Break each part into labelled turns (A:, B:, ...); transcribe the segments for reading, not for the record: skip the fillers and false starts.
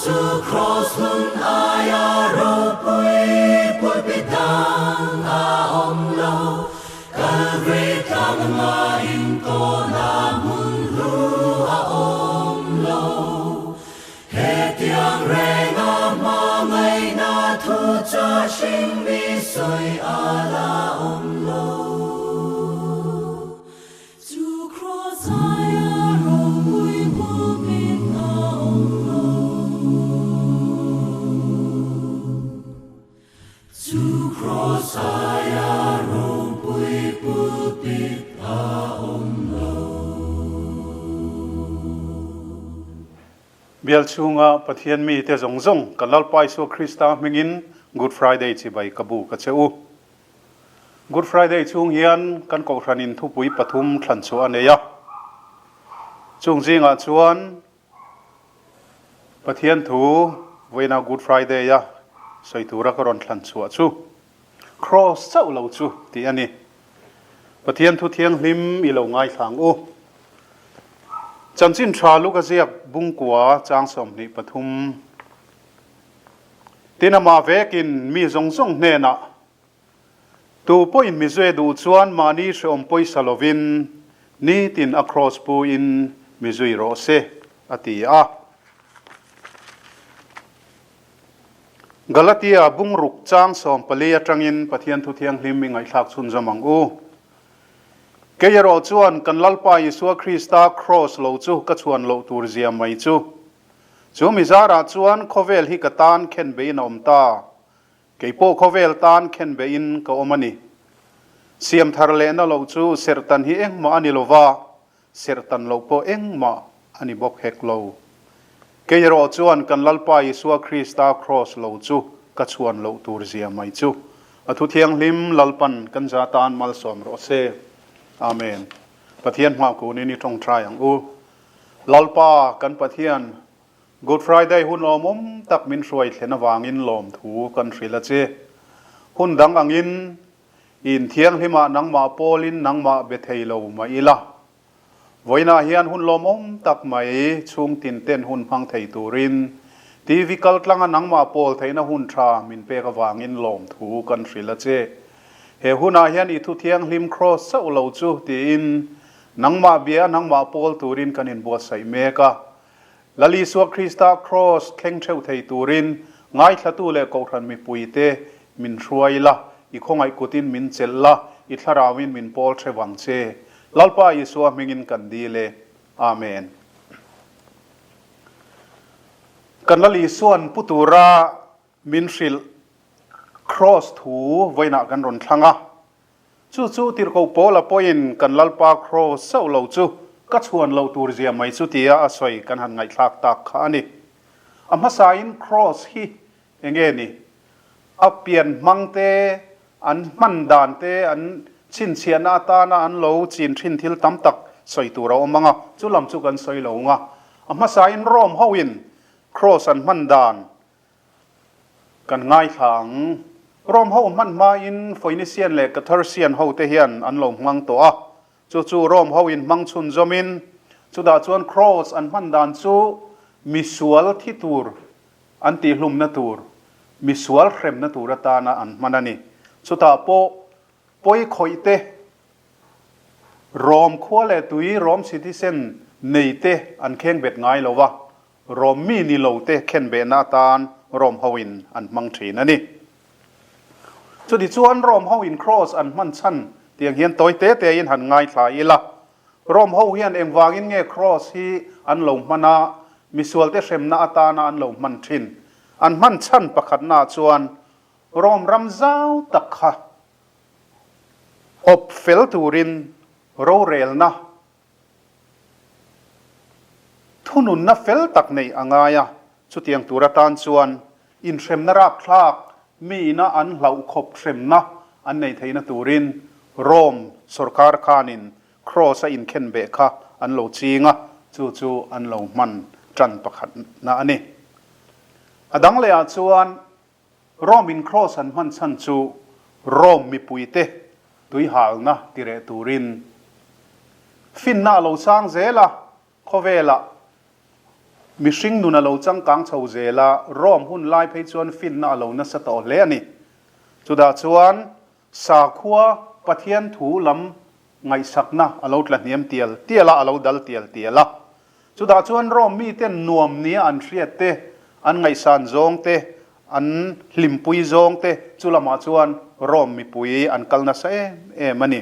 A: Chu Kraws hlun aia ropui pulpit dang a awm lo, Kalvari tlang anga intawhna hmun hlu a awm lo. Hetiang renga hmangaihna thu chah hring mi sawi a la awm lo. Chu Kraws aia ropui pulpit a awm lo. Chu Kraws aia ropui pulpit a awm lo.
B: Bial chhunga Pathian mite zawng zawng kan Lalpa Isua Krista hmingin Good Friday chibai ka bu ka che u. Good Friday chhung hian kan kohhranin thupui pathum thlan chhuah a nei a. Chung zingah chuan Pathian thu vawiina Good Friday a sawi tura ka rawn thlan chhuah chu Kraws chauh lo chu tih a ni. Pathian thu thianghlim i lo ngaithlang u. Chanchin tha Luka ziak bungkua chang 23. Tin amah vekin mi zawng zawng hnenah, Tu pawhin mi zue duh chuan mahni hrehawm pawisa lovin nitin a kraws puin mi zui rawh se, a ti a. Galatia bungruk chang 14 atangin Pathian Thu Thianghlim i ngaihthlak chhunzawm ang u. Kei erawh chuan kan Lalpa Isua Krista kraws lo chu ka chhuan loh tur zia mai chu. Chu mi zarah chuan khawvel hi ka tan khen beiin a awm ta. Kei pawh khawvel tan khen beiin ka awm a ni. Siam thar lehna loh chu serhtan hi engmah a ni lo va, serhtan loh pawh engmah a ni bawk hek lo. Kei erawh chuan kan Lalpa Isua Krista kraws lo chu ka chhuan loh tur zia mai chu a thu thianghlim Lalpan kan za tan malsawm rawh se. Amen. Pathian hmah kunin i tawngtai ang u. Lalpa kan Pathian, Good Friday hun lawmawm tak min hruai thlen avangin lawmthu kan hrilh a che. Hun dang angin i inthianghlimah nangmah pawlin nangmah be thei lo mah ila. Vawiinah hian hun lawmawm tak mai chhung tin ten hun hmang thei turin TV kal tlanga nangmah pawl theihna hun tha min pek avangin lawmthu kan hrilh a che. He hunah hian i thu thianghlim Kraws chauh lo chu tiin Nangmah bia nangmah pawl turin kan inbuatsaih mek a. Lal Isua Krista Kraws thleng theuh thei turin ngaithlatu leh Kohhran mipuite min hruai la, i khawngaih kutin min chelh la, i thlarauin min pawl theuh ang che. Lalpa Isua hmingin kan dil e. Amen. Kan Lal Isua'n pu tura min hrilh Kraws thu vawiinah kan rawn thlang a. Chu chu tirhkoh Paula pawhin kan Lalpa Kraws chauh lo chu ka chhuan loh tur zia mai chu tia a sawi kan han ngaihthlak tak kha a ni. A hmasain Kraws hi eng nge ni? A pian hmang te, an hman dan te, an chhinchhiahna atana an lo chin thin thil tam tak sawi tur a awm ang a, chu lam chu kan sawi lo ang a. A hmasain Rome hoin Kraws an hman dan Kan ngaithla ang. Rome ho hman hmain Phoenician leh Carthaginian ho te hian an lo hmang tawh a, chu chu Rome ho in hmang chhunzawmin chutah chuan Cross an hman dan chu misual thi tur an tihhlumna tur, misual hremna tur atana an hman a ni. Chutah pawh pawi khawih te, Rome khua leh tui, Rome citizen nei te an kheng bet ngai lo a, Rom mi ni lo te khenbehna atan Rom hoin an hmang thin a ni. Chutichuan Rom hoin Kraws an hman chhan tiang hian tawi te tein han ngaithla ila. Rom ho hian engvangin nge Kraws hi an lo hman a, misualte hremna atana an lo hman thin? An hman chhan pakhatnaah chuan Rom ram zau tak kha awp fel turin rorelna Thununna fel tak neih a ngai a, chutiang tur atan chuan inhremna rapthlak miina an hlauh khawp hremna an nei theihna turin Rome sorkar khanin Kraws a inkhenbeh kha an lo ching a, chu chu an lo hman tan pakhatna a ni. A dang lehah chuan Rome in Kraws an hman chhan chu Rome mipuite tuihalna ti reh turin finna a lo sang zel a, khawvelah Mihring nun a lo changkang chho zel a, Rome hun lai phei chuan finna a lo nasa tawh hle a ni. Chutah chuan sakhua Pathian thu lam ngaihsakna a lo tla hniam tial tial a, a lo dal tial tial a. Chutah chuan Rome miten nuam nia an hriat te, an ngaihsan zawng te, an hlimpui zawng te chu lamah chuan Rome mipui an kal nasa em em a ni.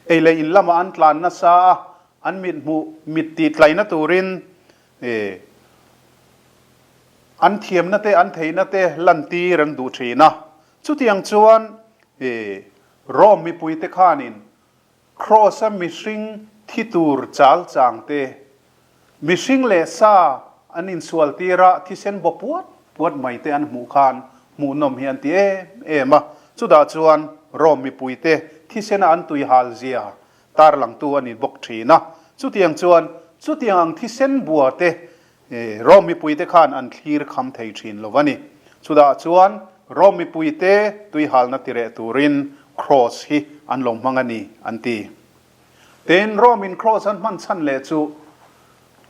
B: Ei leh in lamah an tlan nasa a, an mit hmuh mit tih tlaina turin an thiamna te an theihna te lantir an duh thin a. Chutiang chuan Rome mipuite khanin Kraws-a mihring thi tur chal chang te, mihring leh sa an insual tira thisen baw puat puat mai te an hmuh khan hmuhnawm hi an ti em em a. Chutah chuan Rome mipuite thisena an tui hal zia tarlangtu a ni bawk thin a. Chutiang chuan chutiang ang thisen bua te Rome mipuite khan an thlir kham thei thin lo a ni. Chutah chuan Rome mipuite tuihalna tireh turin Kraws hi an lo hmang a ni, an ti. Tin, Rome-in Kraws an hman chhan leh chu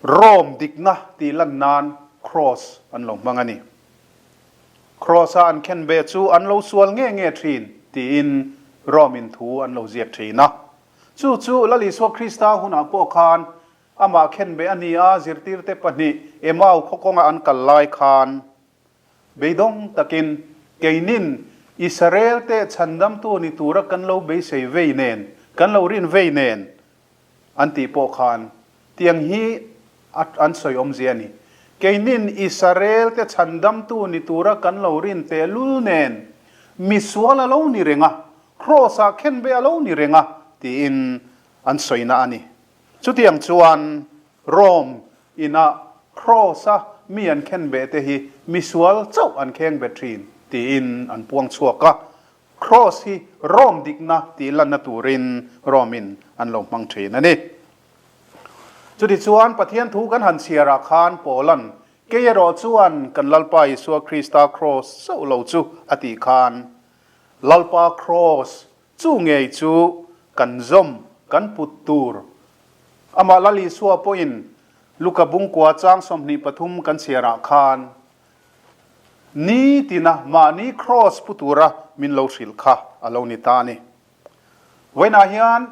B: Rome dikna tih lan nan Kraws an lo hmang a ni. Kraws-a an khen ve chu an lo sual nge nge thin tiin Rome-in thu an lo ziak thin a. Chu chu Lal Isua Krista hunah pawh khan Amah khenbeh a ni a, zirtirte pahnih Emau khaw kawnga an kal lai khan beidawng takin keinin Israelte chhandamtu ni tura kan lo beisei vei nen, kan lo rin vei nen an tih pawh khan tiang hi an sawi awmzia a ni. Keinin Israelte chhandamtu ni tura kan lo rin tehlul nen misual a lo ni reng a, Kraws-ah khenbeh a lo ni reng a tiin an sawina a ni. Chutiang chuan Rome ina Kraws-a mi an khen beh te hi misual chauh an kheng bet thin tiin an puang chhuak a. Kraws hi Rome dikna tih lanna turin Rome in an lo hmang thin a ni. Chutichuan Pathian thu kan han chhiarah khan Paula'n kei erawh chuan kan Lalpa Isua Krista Kraws chauh lo chu a tih khan Lalpa Kraws Chu ngei chu kan zawm, kan put tur. Amah Lal Isua pawhin Luka bungkua chang 23 kan chhiarah khan ni tina mahni kraws pu tura min lo hrilh kha a lo ni ta a ni. Vawiinah hian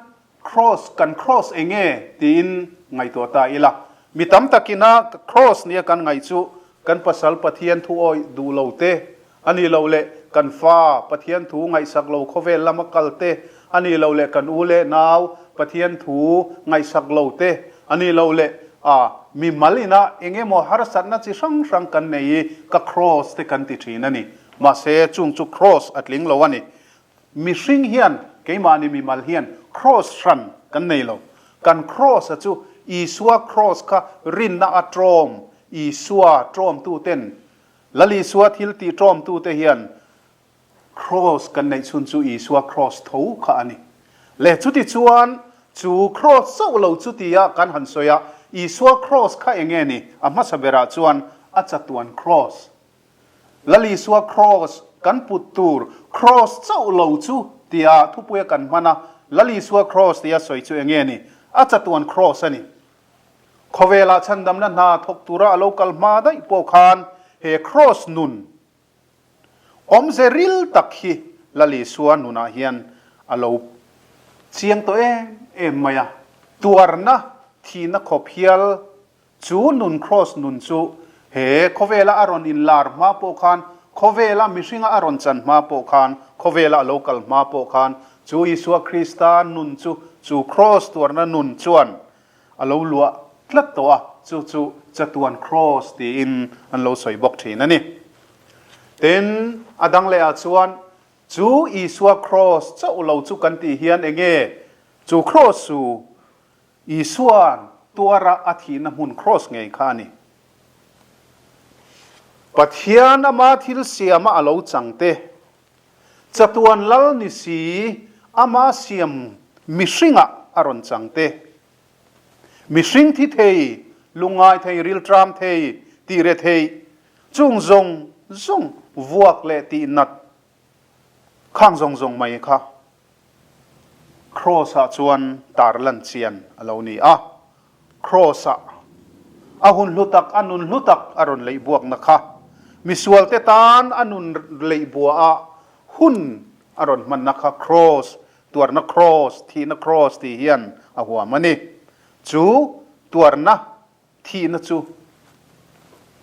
B: kraws, kan kraws eng nge tiin ngaihtuah ta ila. Mi tam takina kraws nia kan ngaih chu kan pasal Pathian thu awih duh lo te, A nih loh leh kan fa Pathian thu ngaihsak lo khawvel lama kal te, a nih loh leh kan u leh nau Pathian thu ngaihsak lo te, a nih loh leh a mi mal inah eng emaw harsatna chi hrang hrang kan nei i ka kraws te kan ti thin a ni. Mahse, chung chu kraws a tling lo a ni. Mihring hian, keimahni mimal hian kraws hran kan nei lo. Kan kraws a chu Isua kraws kha rinna a tlawm, Isua tlawmtuten Lal Isua thil tih ṭawmtute hian Kraws kan neih chhun chu Isua Kraws tho kha a ni. Le chutichuan chu Kraws chauh lo chu tia kan han sawi a, Isua Kraws kha eng nge ni? A hmasa berah chuan a chatuan Kraws. Lal Isua Kraws kan put tur Kraws chauh lo chu tia thupuia kan hman a, Lal Isua Kraws tia sawi chu eng nge ni? A chatuan Kraws a ni. Khawvelah chhandamna hna thawk tura a lo kal hma daih pawh khan he kraws nun awmze ril tak hi Lal Isua nunah hian a lo chiang tawh em em mai a. Tuarna thihna khawp hial chu nun kraws nun chu he khawvela a rawn inlar hma pawh khan, khawvela mihringa a rawn chan hma pawh khan, khawvela a lo kal hma pawh khan chu Isua Krista nun chu chu kraws tuarna nun chuan a lo luah tlat tawh a, chu chu chatuan kraws tiin an lo sawi bawk thin a ni. Tin, a dang lehah chuan chu Isua kraws chauh lo chu kan tih hian eng nge chu kraws chu Isua'n tuara a thihna hmun kraws ngei kha a ni. Pathian ama thil siama a lo chang te, chatuan lal ni si ama siam mihringah a rawn chang te, mihring thi thei, lungngai thei, rilṭam thei, tihre thei, chung zawng zawng vuak leh tihnat khang zawng zawng mai kha Kraws-ah chuan tar lan chian a lo ni a. Kraws-ah. A hun hlu tak, a nun hlu tak a rawn leih buakna kha misualte tan a nun leih buaah hun a rawn hmanna kha Kraws, tuarna Kraws, thihna Kraws tih hian a huam a ni. Chu tuarna Thihna chu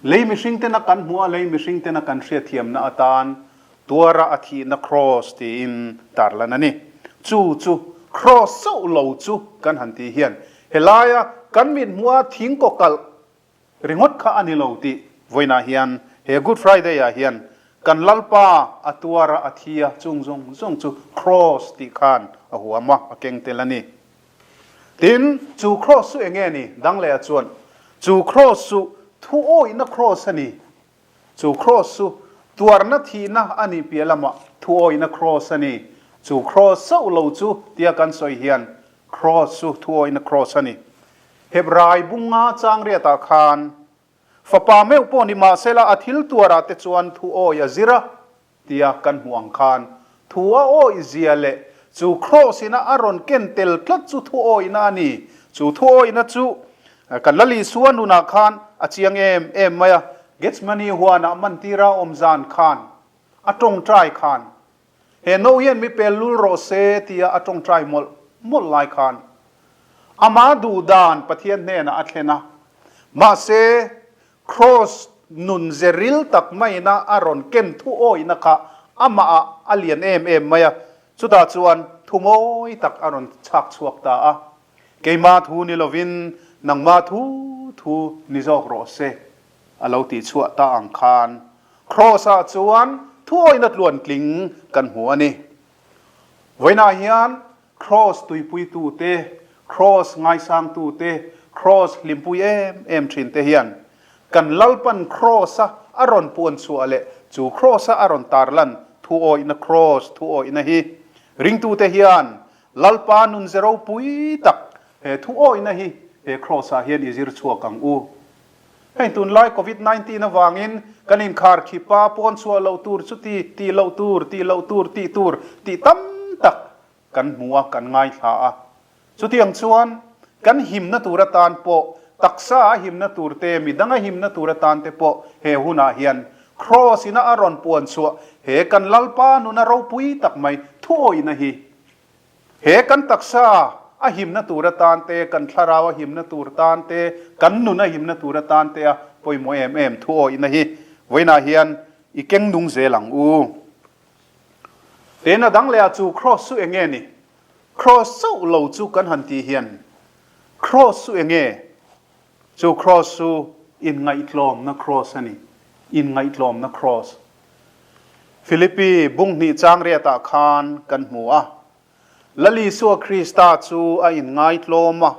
B: lei mihring tena kan hmuh a, lei mihring tena kan hriatthiamna atan tuara a thihna kraws tiin tarlan a ni. Chu chu kraws chauh lo chu kan han tih hian helaia kan mit hmuha thing kawkalh ringawt kha a ni lo tih vawiinah hian he Good Friday-ah hian kan Lalpa a tuara a thi a, chung zawng zawng chu kraws tih khan a huam a, a keng tel a ni. Tin, chu kraws chu eng nge ni? Danglea chuan, Chu kraws chu thuawihna kraws a ni. Chu kraws chu tuarna thihna a nih piah lamah thuawihna kraws a ni. Chu kraws chauh lo chu tia kan sawi hian kraws chu thuawihna kraws a ni. Hebrai bunga changriatah khan fapa meuh pawh ni mahsela a thil tuarah te chuan thuawi a zir a. Tia kan hmuh ang khan thu a awih zia leh chu Kraws ina a rawn ken tel tlat chu thu awihna a ni. Chu thu awihna chu kan Lal Isua nunah khan a chiang em em mai a. Gethsemane huanah mantira awm zan khan a tawngtai khan he no hian mi pel lul rawh se tia a tawngtai mawlh mawlh lai khan ama duh dan Pathian hnenah a thlen a. Mahse Kraws nun ze ril tak maina a rawn ken thu awihna kha amahah a lian em em mai a, chutah chuan thu mawi tak a rawn chhak chhuak ta a, Keima thu ni lovin nangma thu thu ni zawk rawh se, a lo tih chhuah ta ang khan Kraws-ah chuan thu awihna tluantling kan hmu a ni. Vawiinah hian Kraws tuipuitute, Kraws ngaisangtute, Kraws hlimpui em em thinte hian kan Lalpan Kraws-a a rawn puan chhuah leh chu Kraws-a a rawn tarlan thuawihna Kraws thuawihna hi ringtute hian Lalpa nun ze ropui tak he thuawihna hi he Kraws-ah hian i zir chhuak ang u. Heng tunlai Covid 19 avangin kan inkhar khip a, pawn chhuah loh tur chuti, tih loh tur, tih loh tur, tih tur tih tam tak kan hmu a, kan ngaithla a. Chutiang chuan kan himna tur atan pawh, taksa a himna tur te, midang a himna tur atan te pawh he hunah hian Kraws ina a rawn puan chhuah he kan Lalpa nuna ropui tak mai thuawihna hi he kan taksa a himna tur atan te, kan thlarau a himna tur tan te, kan nun a himna tur atan te a pawimawh em em thuawihna hi vawiinah hian i keng nung zel ang u. Tin, a dang leh ah chu Kraws chu eng nge ni? Kraws chauh lo chu kan han tih hian Kraws chu eng nge? Chu Kraws chu inngaihtlawmna Kraws a ni, inngaihtlawmna Kraws. Philippi bung hnih chang riatah khan kan hmu a, Lal Isua Krista chu a inngaitlawm a,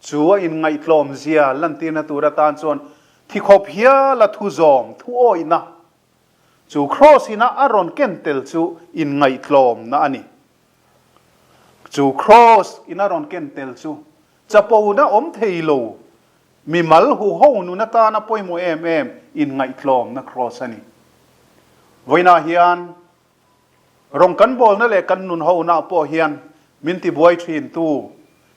B: chu a inngaihtlawm zia lantirna tur atan chuan thikhawp hiala thu zawm, thu awihna Chu kraws ina a rawn ken tel chu inngaihtlawmna a ni. Chu kraws ina rawn ken tel chu chapona awm thei lo, mimal huho nun atana pawimawh em em inngaihtlawmna kraws a ni. Vawiinah hian Rawng kan bawlna leh kan nun hona pawh hian min tibuai thin tu,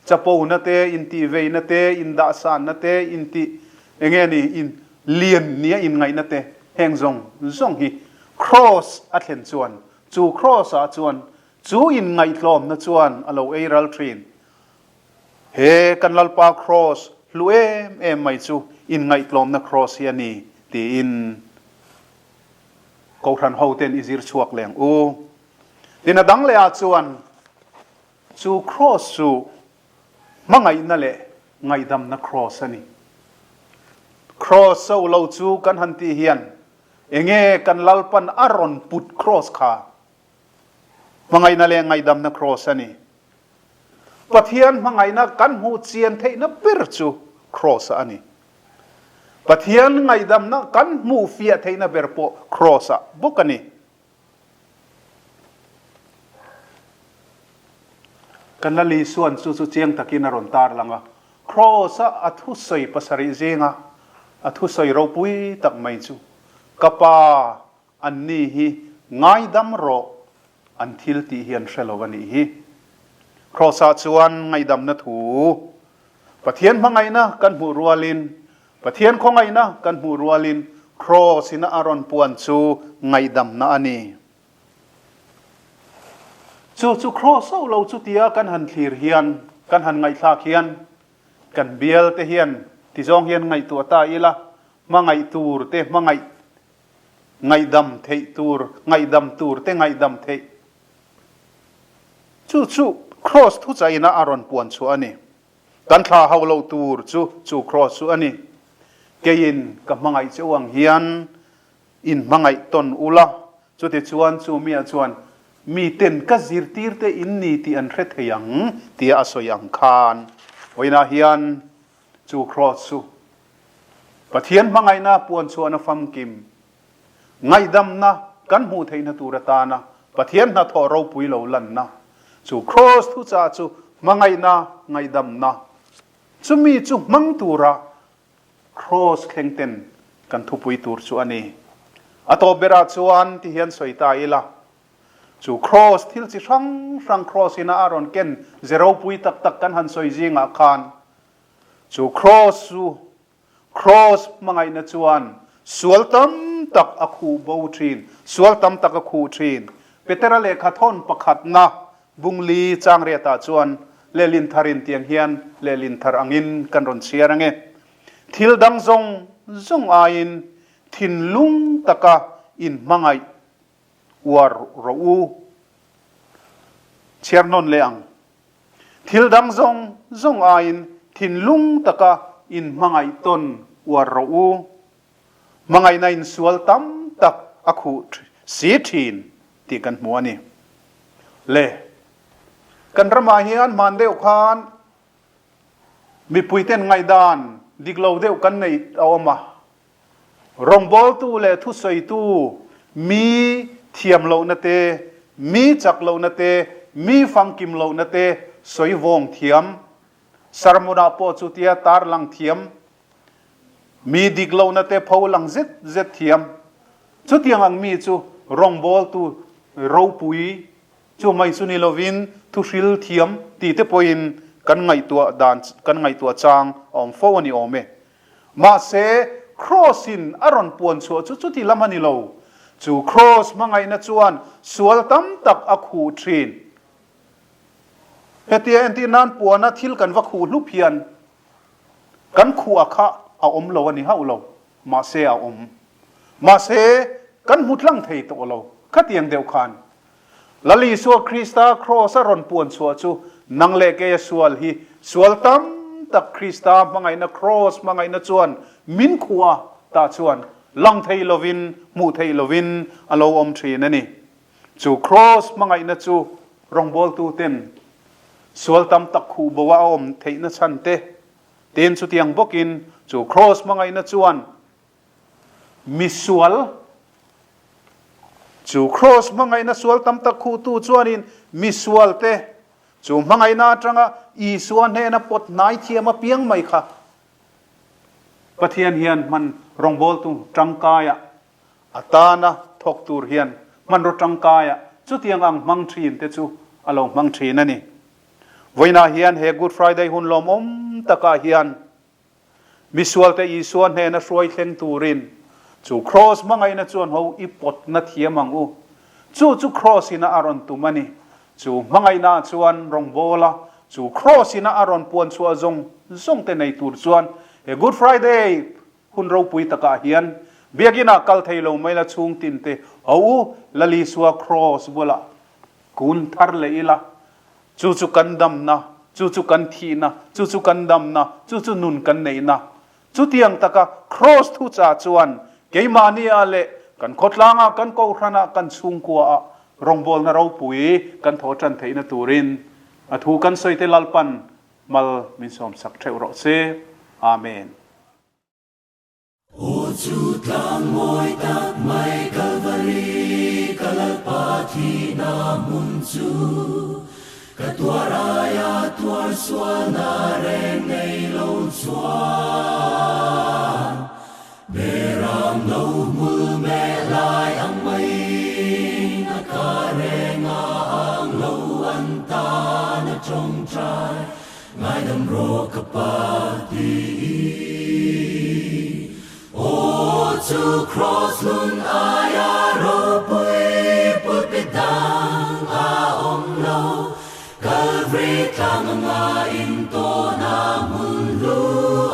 B: chapona te, intihveina te, indahsanna te, intih enge ni, in lian nia inngaihna te, heng zawng zawng hi Kraws a thlen chuan, chu Kraws ah chuan chu inngaihtlawmna chuan a lo ei ral thin. He kan Lalpa Kraws hlu em em mai chu inngaihtlawmna Kraws hi a ni tiin Kohhran hoten i zir chhuak leng u. Tin a dang leh ah chuan chu kraws chu hmangaihna leh ngaihdamna kraws a ni. Kraws so lo chu kan han tih hian enge kan Lalpan a rawn put kraws kha hmangaihna leh ngaihdamna kraws a ni. Pathian hmangaihna kan hmuh chian theihna ber chu kraws ah a ni. Pathian ngaihdamna kan hmuh fiah theihna ber pawh Kraws-ah bawk a ni. Kan Lal Isua'n chu chu chiang takin a rawn tarlang a, Kraws-a a thusawi pasarih zinga a thusawi ropui tak mai chu, Ka Pa, Anni hi ngaidam rawh, an thil tih hi an hre lo a nih hi. Kraws-ah chuan ngaihdamna thu, Pathian hmangaihna kan hmuh rualin Pathian khawngaihna kan hmuh rualin Kraws ina a rawn puan chu ngaihdamna a ni. Chu chu Kraws ho lo chu tia kan han thlir hian, kan han ngaihthlak hian, kan bial te hian tizawng hian ngaihtuah ta ila, hmangaih tur te hmangaih ngaihdam theih tur, ngaihdam tur te ngaihdam theih. Chu chu Kraws thuchaina a rawn puan chhuah a ni. Kan thla hauh loh tur chu chu Kraws chu a ni. Keiin ka hmangaih che u ang hian in hmangaih tawn ula, chutichuan chu mia chuan miten ka zirtir te in ni tih an hre thei ang tia a sawi ang khan vawiinah hian chu Kraws chu Pathian hmangaihna puan chhuahna famkim Ngaihdamna kan hmuh theihna tur atana Pathian hnathawh ropui lo lanna chu Kraws thuchah chu hmangaihna ngaihdamna chumi chu hmang tura Kraws thleng ten kan thupui tur chu a ni. A tawp berah chuan ti hian sawi ta ila, chu Kraws thil chi hrang hrang Kraws ina a rawn ken ze ropui tak tak kan han sawi zingah khan chu Kraws chu Kraws hmangaihna chuan sual tam tak a khuh bo thin, sual tam tak a khuh thin. Petera lehkha thawn pakhatna bungli changriatah chuan lehlin tharin tiang hian lehlin thar angin kan rawn chhiar ange. Thil dang zawng zawng aiin thinlung taka inhmangaih uar rawh u. Chhiar nawn leh ang. Thil dang zawng zawng aiin thinlung taka inhmangaih tawn uar rawh u. Hmangaihna insual tam tak a khuh si thin tih kan hmu a ni. Le, kan ramah hian hman deuh khan mipuiten ngaihdan dik lo deuh kan neih a awm a. Rawngbawltu leh thusawitu mi thiam lohna te, mi chak lohna te, mi famkim lohna te sawi vawng thiam, sermon-ah pawh chutia tarlang thiam, mi dik lohna te pho lang zet zet thiam. Chutiang ang mi chu rawngbawltu ropui chu mai chu ni lovin thuhril thiam tih te pawhin kan ngaihtuah dan kan ngaihtuah chang a awm fo a ni awm e. Mahse, Kraws-in a rawn puan chhuah chu chuti lam a ni lo. Chu Kraws hmangaihna chuan sual tam tak a khuh thin. Hetia entir nan puana thil kan va khuh hlup hian kan khuh a kha a awm lo a ni hauh lo, mahse a awm. Mahse, kan hmu tlang thei tawh lo. Khatiang deuh khan Lal Isua Krista Kraws a rawn puan chhuah chu nang leh keia sual hi sual tam tak Krista hmangaihna Kraws hmangaihna chuan min khuh a, tah chuan lang thei lovin hmuh theih lovin a lo awm thin a ni. Chu Kraws hmangaihna chu rawngbawltu ten sual tam tak khuh bo a awm theihna chhan te, tin chutiang bawkin chu Kraws hmangaihna chuan Misual, Chu Kraws hmangaihna sual tam tak khuhtu chuanin misualte chu hmangaihna atanga Isua hnena pawt hnai thiam apiang mai kha Pathian hian hman rawngbawltu tangkaiah a tana thawk tur hian hmanraw tangkaiah chutiang ang hmang thin te chu a lo hmang thin a ni. Vawiinah hian he Good Friday hun lawmawm takah hian Misualte Isua hnena hruai thleng turin chu Kraws hmangaihna chuan ho i pawtna thiam ang u. Chu chu Kraws ina a rawn tum a ni. Chu hmangaihnaah chuan rawngbawla chu Kraws ina a rawn puan chhuah zawng zawng te nei tur chuan he Good Friday hun ropui takah hian Biakinah kal thei lo mai la chhung tin te ho u Lal Isua Kraws bulah kun thar leh ila Chu chu kan damna, chu chu kan thihna, chu chu kan damna, chu chu nun kan neihna. Chutiang taka Kraws thuchah chuan keimahnia leh kan khawtlangah, kan kohhranah, kan chhungkuaah rawngbawlna ropui kan thaw tan theihna turin a thu kan sawite Lalpan mal min sawmsak theuh rawh se. Amen.
A: Aw chu tlang mawi tak mai Kalvari ka Lalpa thihna hmun chu ka tuar aia tuar sualna reng nei lo chuan Beram no hmul meh lai ang maiin a ka reng a ang lo an tan a tawngtai Ngaidam rawh ka pa tiin. chu Kraws hlun aia ropui pulpit dang a awm lo, Kalvari tlang anga intawhna hmun hlu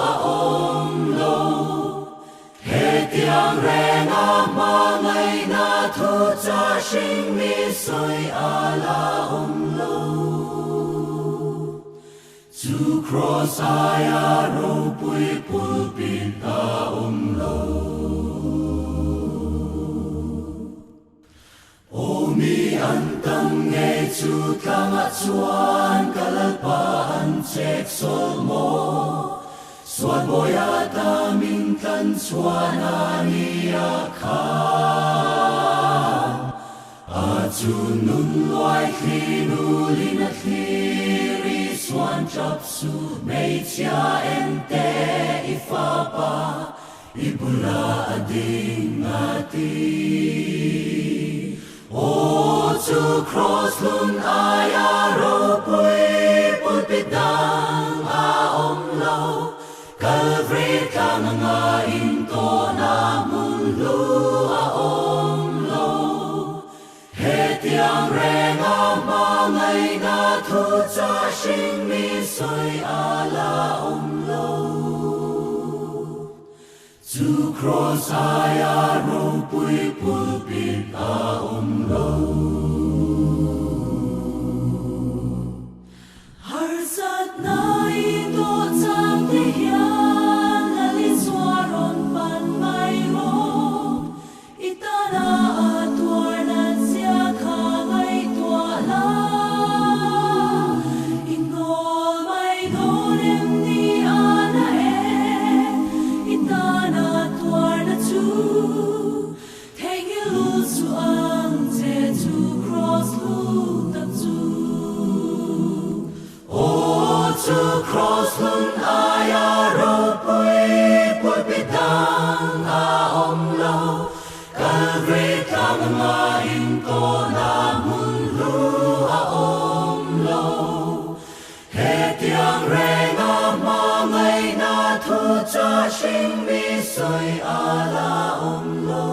A: a awm lo. Hetiang renga hmangaihna thu cha hring mi sawi a la awm lo. Chu Kraws aia ropui pulpit a awm lo. Aw mi an tam ngei chu tlangah chuan ka Lalpa an chek sawl maw? Sual bawia ta min tlan chhuan a nia khan. A chu nun luai thli nulin a thlir i suan tap su hmeichhia ente i fapa I bula a ding a ti. Aw chu Kraws hlun aia ropui pulpit dang a awm lo, Kalvari tlang anga intawhna hmun hlu a awm lo. Hetiang renga hmangaihna thu cha hring mi sawi a la awm lo. Chu Kraws aia ropui pulpit a awm lo.
C: Harsatna i tawh chang te hian Lalisua rawn pan mai rawh. I tana a tuar nat zia kha ngaihtuah la. I hnawl mai dawn em ni a na e. I tana tuar na chu theihnghilh lu chu ang che chu Kraws lu tak chu.
A: Aw chu Kraws hlun aia ropui pulpit dang a awm lo, Kalvari tlang anga intawhna hmun hlu a awm lo. Hetiang renga hmangaihna thu cha hring mi sawi a la awm lo.